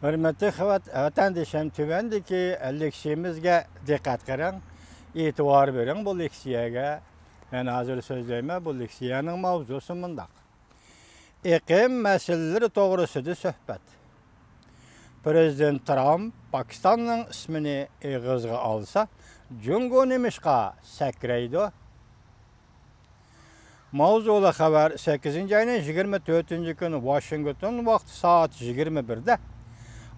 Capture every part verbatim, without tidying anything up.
ھۆرمەتلىك خىۋەت-، ۋەتەندىشىم، تۆۋەندىكى لېكسىيەمىزگە دىققەت قىلىڭ، ئېتىبار بېرىڭ بۇ لېكسىيەگە. مەن ھازىر سۆزلەيمەن، بۇ لېكسىيەنىڭ ماۋزۇسى مۇنداق: ئېقىم مەسىلىلىرى توغرىسىدا سۆھبەت. پىرېزىدېنت ترامپ پاكىستاننىڭ ئىسمىنى ئېغىزغا ئالسا، جۇڭگو نېمىشقا سەكرەيدۇ؟ ماۋزۇلۇق خەۋەر سەككىزىنچى ئاينىڭ يىگىرمە تۆتىنچى كۈنى ۋاشىنگتون ۋاقتى سائەت يىگىرمە بىردە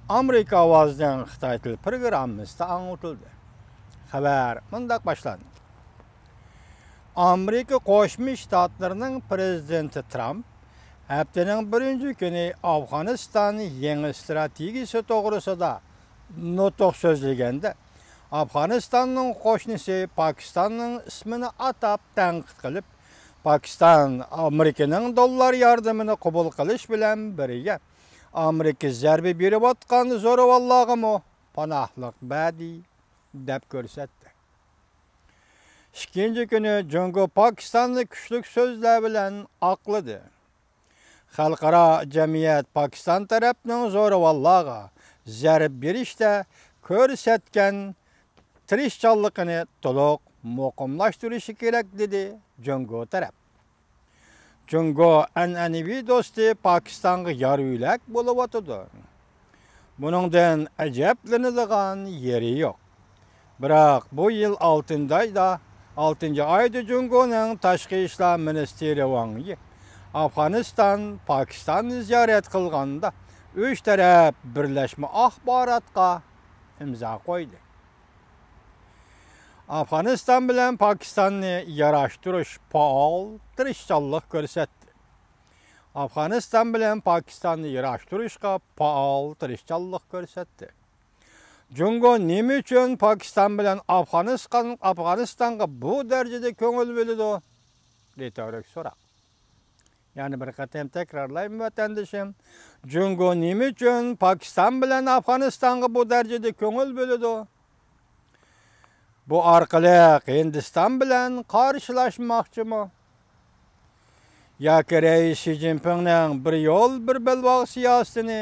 ئامېرىكا ئاۋازىنىڭ خىتاي تىل پروگراممىسىدا ئاڭلىتىلدى. خەۋەر مۇنداق باشلاندى. ئامېرىكا قوشما شتاتلىرىنىڭ پىرېزىدېنتى ترامپ ھەپتىنىڭ بىرىنچى كۈنى ئافغانىستان يېڭى ئىستراتېگىيىسى توغرىسىدا نۇتۇق سۆزلىگەندە، ئافغانىستاننىڭ قوشنىسى پاكىستاننىڭ ئىسمىنى ئاتاپ تەنقىد قىلىپ، پاكىستان ئامېرىكىنىڭ دوللار ياردىمىنى قوبۇل قىلىش بىلەن بىرگە، ئامېرىكا زەربە بېرىۋاتقان زورىۋانلارغىمۇ پاناھلىق بەردى، دەپ كۆرسەتتى. ئىككىنچى كۈنى جۇڭگو پاكىستاننى كۈچلۈك سۆزلەر بىلەن ئاقلىدى. خەلقئارا جەمئىيەت پاكىستان تەرەپنىڭ زورىۋانلارغا زەربە بېرىشتە كۆرسەتكەن تىرىشچانلىقىنى تولۇق مۇقىملاشتۇرۇشى كېرەك، دېدى جۇڭگو تەرەپ. جۇڭگو ئەنئەنىۋى دوستى پاكىستانغا يار يۆلەك بولۇۋاتىدۇ. بۇنىڭدىن ئەجەبلىنىدىغان يېرى يوق. بىراق بۇ يىل ئالتىنچى ئايدا، ئالتىنچى ئايدا جۇڭگونىڭ تاشقى ئىشلار مىنىستىرى ۋاڭ يى ئافغانىستان، پاكىستاننى زىيارەت قىلغاندا، ئۈچ تەرەپ بىرلەشمە ئاخباراتقا ئىمزا قويدى. ئافغانىستان بىلەن پاكىستاننى ياراشتۇرۇش پائال تىرىشچانلىق كۆرسەتتى. ئافغانىستان بىلەن پاكىستاننى ياراشتۇرۇشقا پائال تىرىشچانلىق كۆرسەتتى. جۇڭگو نېمە ئۈچۈن پاكىستان بىلەن ئافغانىستان، ئافغانىستانغا بۇ دەرىجىدە كۆڭۈل بۆلىدۇ؟ رېتورىك سوراق. يەنە بىر قېتىم تەكرارلايمەن، ۋەتەندىشىم. جۇڭگو نېمە ئۈچۈن پاكىستان بىلەن ئافغانىستانغا بۇ دەرىجىدە كۆڭۈل بۆلىدۇ؟ بۇ ئارقىلىق ھىندىستان بىلەن قارشىلاشماقچىمۇ؟ ياكى رەئىس شى جىنپىڭنىڭ بىر يول، بىر بەلباغ سىياسىتىنى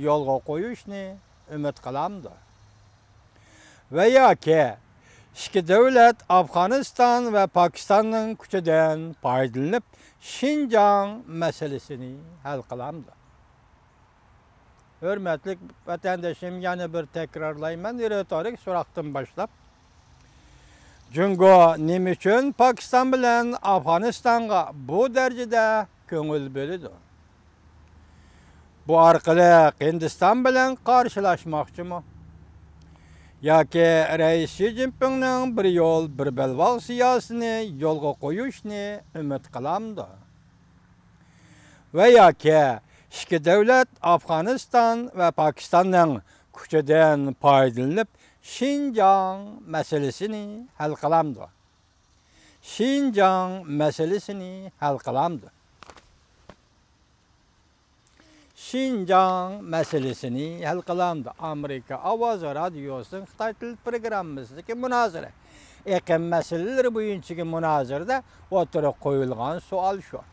يولغا قويۇشنى ئۈمىد قىلامدۇ؟ ۋە ياكى ئىككى دۆلەت ئافغانىستان ۋە پاكىستاننىڭ كۈچىدىن پايدىلىنىپ، شىنجاڭ مەسىلىسىنى ھەل قىلامدۇ؟ ھۆرمەتلىك ۋەتەندىشىم، يەنە بىر تەكرارلايمەن، رېتورىك سوراقتىن باشلاپ. جۇڭگو نېمە ئۈچۈن پاكىستان بىلەن ئافغانىستانغا بۇ دەرىجىدە كۆڭۈل بۆلىدۇ؟ بۇ ئارقىلىق ھىندىستان بىلەن قارشىلاشماقچىمۇ؟ ياكى رەئىس شى جىنپىڭنىڭ بىر يول، بىر بەلباغ سىياسىتىنى يولغا قويۇشنى ئۈمىد قىلامدۇ؟ ۋە ياكى ئىككى دۆلەت ئافغانىستان ۋە پاكىستاننىڭ كۈچىدىن پايدىلىنىپ، شىنجاڭ مەسىلىسىنى ھەل قىلامدۇ؟ شىنجاڭ مەسىلىسىنى ھەل قىلامدۇ؟ شىنجاڭ مەسىلىسىنى ھەل قىلامدۇ؟ ئامېرىكا ئاۋازى رادىيوسىنىڭ خىتاي تىل پروگراممىسىدىكى مۇنازىرە. ئېقىم مەسىلىلىرى بويىچىدىكى مۇنازىرىدە ئوتتۇرىغا قويۇلغان سوئال شۇ.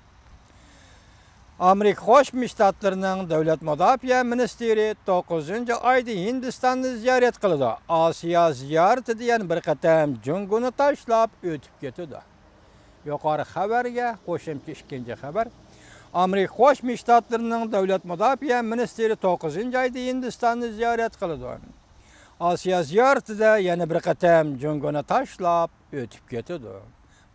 ئامېرىكا قوشما شتاتلىرىنىڭ دۆلەت مۇداپىئە مىنىستىرى توققۇزىنچى ئايدا ھىندىستاننى زىيارەت قىلىدۇ. ئاسىيا زىيارىتىدە يەنە بىر قېتىم جۇڭگونى تاشلاپ ئۆتۈپ كېتىدۇ. يۇقىرى خەۋەرگە قوشۇمچە ئىككىنچى خەۋەر. ئامېرىكا قوشما شتاتلىرىنىڭ دۆلەت مۇداپىئە مىنىستىرى توققۇزىنچى ئايدا ھىندىستاننى زىيارەت قىلىدۇ. ئاسىيا زىيارىتىدە يەنە بىر قېتىم جۇڭگونى تاشلاپ ئۆتۈپ كېتىدۇ.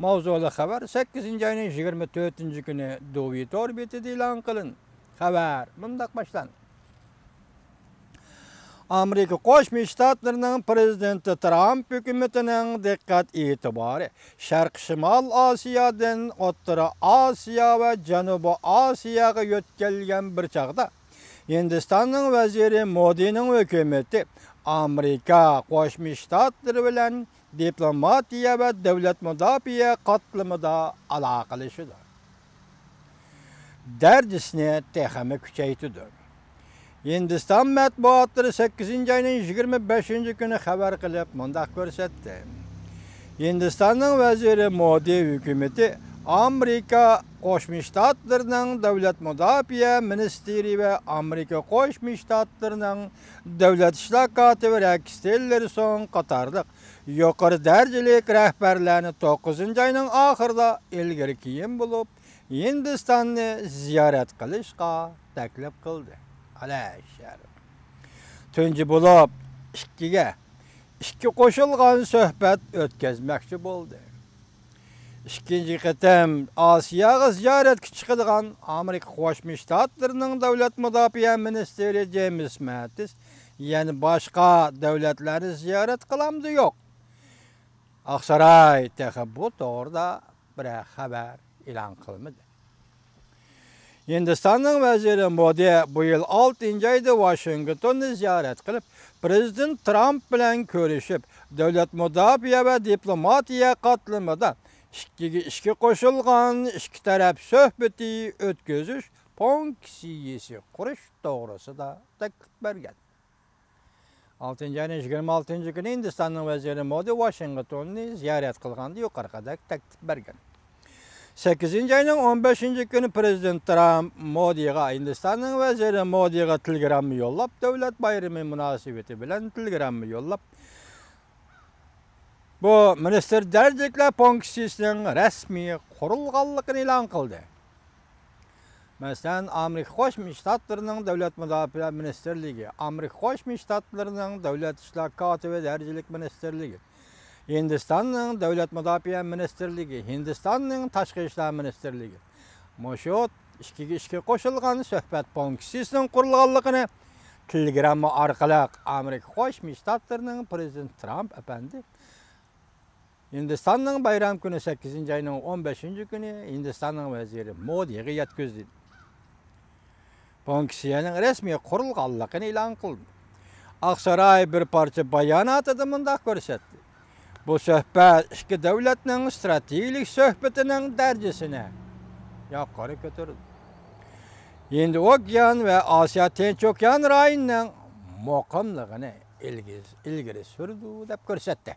ماۋزۇلۇق خەۋەر سەككىزىنچى ئاينىڭ يىگىرمە تۆتىنچى كۈنى دۇۋى تور بېتىدە ئېلان قىلىندى. خەۋەر مۇنداق باشلاندى. ئامېرىكا قوشما شتاتلىرىنىڭ پىرېزىدېنتى ترامپ ھۆكۈمىتىنىڭ دىققەت ئېتىبارى شەرقىي شىمال ئاسىيادىن ئوتتۇرا ئاسىيا ۋە جەنۇبىي ئاسىياغا يۆتكەلگەن بىر چاغدا، ھىندىستاننىڭ ۋەزىرى مودىنىڭ ھۆكۈمىتى ئامېرىكا قوشما شتاتلىرى بىلەن دىپلوماتىيە ۋە دۆلەت مۇداپىئە قاتلىمىدا ئالاقىلىشىدۇ. دەرىجىسىنى تېخىمۇ كۈچەيتىدۇ. ھىندىستان مەتبۇئاتلىرى سەككىزىنچى ئاينىڭ يىگىرمە بەشىنچى كۈنى خەۋەر قىلىپ مۇنداق كۆرسەتتى. ھىندىستاننىڭ ۋەزىرى مودى ھۆكۈمىتى ئامېرىكا قوشما شتاتلىرىنىڭ دۆلەت مۇداپىئە مىنىستىرى ۋە ئامېرىكا قوشما شتاتلىرىنىڭ دۆلەت ئىشلار كاتىپى رەكس تىللېرسون قاتارلىق يۇقىرى دەرىجىلىك رەھبەرلەرنى توققۇزىنچى ئاينىڭ ئاخىرىدا ئىلگىرى كېيىن بولۇپ ھىندىستاننى زىيارەت قىلىشقا تەكلىپ قىلدى. ئەلەشەر تۇنجى بولۇپ ئىككىگە ئىككى قوشۇلغان سۆھبەت ئۆتكۈزمەكچى بولدى. ئىككىنچى قېتىم ئاسىياغا زىيارەتكە چىقىدىغان ئامېرىكا قوشما شتاتلىرىنىڭ دۆلەت مۇداپىئە مىنىستىرى جېيمس ماتىس يەنە باشقا دۆلەتلەرنى زىيارەت قىلامدۇ يوق؟ ئاقساراي تېخى بۇ توغرىدا بىرەر خەۋەر ئېلان قىلمىدى. ھىندىستاننىڭ ۋەزىرى مودى بۇ يىل ئالتىنچى ئايدا ۋاشىنگتوننى زىيارەت قىلىپ، پىرېزىدېنت ترامپ بىلەن كۆرۈشۈپ، دۆلەت مۇداپىئە ۋە دىپلوماتىيە قاتلىمىدا ئىككىگە ئىككى قوشۇلغان ئىككى تەرەپ سۆھبىتى ئۆتكۈزۈش پونكسىيىسى قۇرۇش توغرىسىدا تەكلىپ بەرگەن. ئالتىنچى ئاينىڭ يىگىرمە ئالتىنچى كۈنى ھىندىستاننىڭ ۋەزىرى مودى ۋاشىنگتوننى زىيارەت قىلغاندا يۇقىرىقىدەك تەكلىپ بەرگەن. سەككىزىنچى ئاينىڭ ئون بەشىنچى كۈنى پىرېزىدېنت ترامپ مودىغا ھىندىستاننىڭ ۋەزىرى مودىغا تېلېگرامما يوللاپ، دۆلەت بايرىمى مۇناسىۋىتى بىلەن تېلېگرامما يوللاپ، بۇ مىنىستىر دەرىجىلىكلەر پونكسىيىسىنىڭ رەسمىي قۇرۇلغانلىقىنى ئېلان قىلدى. مەسىلەن، ئامېرىكا قوشما شتاتلىرىنىڭ دۆلەت مۇداپىئە مىنىستىرلىكى، ئامېرىكا قوشما شتاتلىرىنىڭ دۆلەت ئىشلار كاتىپى دەرىجىلىك مىنىستىرلىكى، ھىندىستاننىڭ دۆلەت مۇداپىئە مىنىستىرلىكى، ھىندىستاننىڭ تاشقى ئىشلار مىنىستىرلىكى مۇشۇ ئىككىگە ئىككى قوشۇلغان سۆھبەت پونكسىيىسىنىڭ قۇرۇلغانلىقىنى تېلېگرامما ئارقىلىق ئامېرىكا قوشما شتاتلىرىنىڭ پىرېزىدېنتى ترامپ ئەپەندى ھىندىستاننىڭ بايرام كۈنى سەككىزىنچى ئاينىڭ ئون بەشىنچى كۈنى ھىندىستاننىڭ ۋەزىرى مودىغا يەتكۈزدى. پونكسىيەنىڭ رەسمىي قۇرۇلغانلىقىنى ئېلان قىلدى. ئاقساراي بىر پارچە باياناتىدا مۇنداق كۆرسەتتى: بۇ سۆھبەت ئىككى دۆلەتنىڭ ستراتېگىيىلىك سۆھبىتىنىڭ دەرىجىسىنى يۇقىرى كۆتۈردى. ھىندى ئوكيان ۋە ئاسىيا تىنچ ئوكيان رايونىنىڭ مۇقىملىقىنى ئىلگىرى، ئىلگىرى سۈردى، دەپ كۆرسەتتى.